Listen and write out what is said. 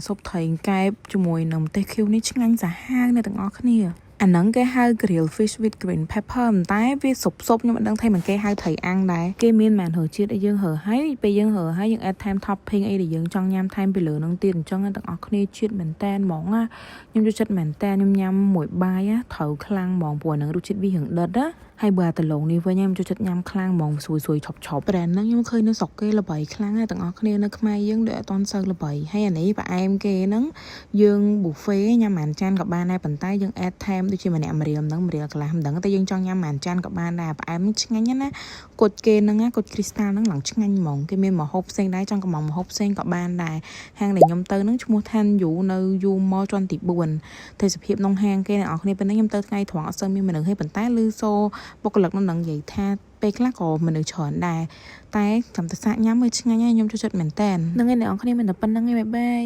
ស៊ុបត្រីកែបជាមួយនឹងម្ទេសខៀវនេះឆ្ងាញ់សាហាវអ្នកទាំងអស់គ្នាអាហ្នឹងគេហៅ grill fish with green pepper តែវាស៊ុបស៊ុបខ្ញុំមិនដឹងថាមិនគេហៅត្រីអាំងដែរគេមានមែនរសជាតិឲ្យយើងរើហើយពេលយើងរើហើយយើង add ថែម topping អីដែលយើងចង់ញ៉ាំថែមពីលើហ្នឹងទៀតអញ្ចឹងអ្នកទាំងអស់គ្នាជាតិមែនតែនហ្មងណាខ្ញុំចូលចិត្តមែនតែនខ្ញុំញ៉ាំមួយបាយណាត្រូវខ្លាំងហ្មងព្រោះអាហ្នឹងរសជាតិវារៀងដិតណាហើយបើអាដលងនេះវិញខ្ញុំចូលចិត្តញ៉ាំខ្លាំងហ្មងស្រួយស្រួយឆប់ឆប់ brand ហ្នឹងខ្ញុំឃើញនៅស្រុកគេល្បីខ្លាំងណាស់ទាំងអស់គ្នានៅខ្មែរយើងដូចអត់ទាន់សូវល្បីហើយអានេះផ្អែមគេហ្នឹងយើង buffet ញ៉ាំប៉ុន្មានចានក៏បានដែរប៉ុន្តែយើង add ថែមដូចជាម្នាក់1រៀលហ្នឹង1រៀលកន្លះមិនដឹងតែយើងចង់ញ៉ាំប៉ុន្មានចានក៏បានដែរផ្អែមឆ្ងាញ់ណាស់គុជគេហ្នឹងណាគុជគ្រីស្តាល់ហ្នឹងឡើងឆ្ងាញ់ហ្មងគេមានម្ហូបផ្សេងដែរចង់កំងម្ហូបផ្សេងក៏បានដែរហាងដែលខ្ញុំទៅហ្នឹងឈ្មោះថានយូនៅយូម៉លជាន់ទី4ទេសភាពក្នុងហាងគេអ្នកនរគ្នាពេលហ្នឹងខ្ញុំទៅថ្ងៃត្រង់អត់សូវមានមនុស្សទេប៉ុន្តែឮសូរបុគ្គលិកនៅនឹងនិយាយថាពេលខ្លះក៏មនុស្សច្រើនដែរតែចាំតែសាកញ៉ាំមើលឆ្ងាញ់ហើយខ្ញុំចូលចិត្តមែនតើហ្នឹងហើយអ្នកនរគ្នាមានតែប៉ុណ្្នឹងឯង bye bye.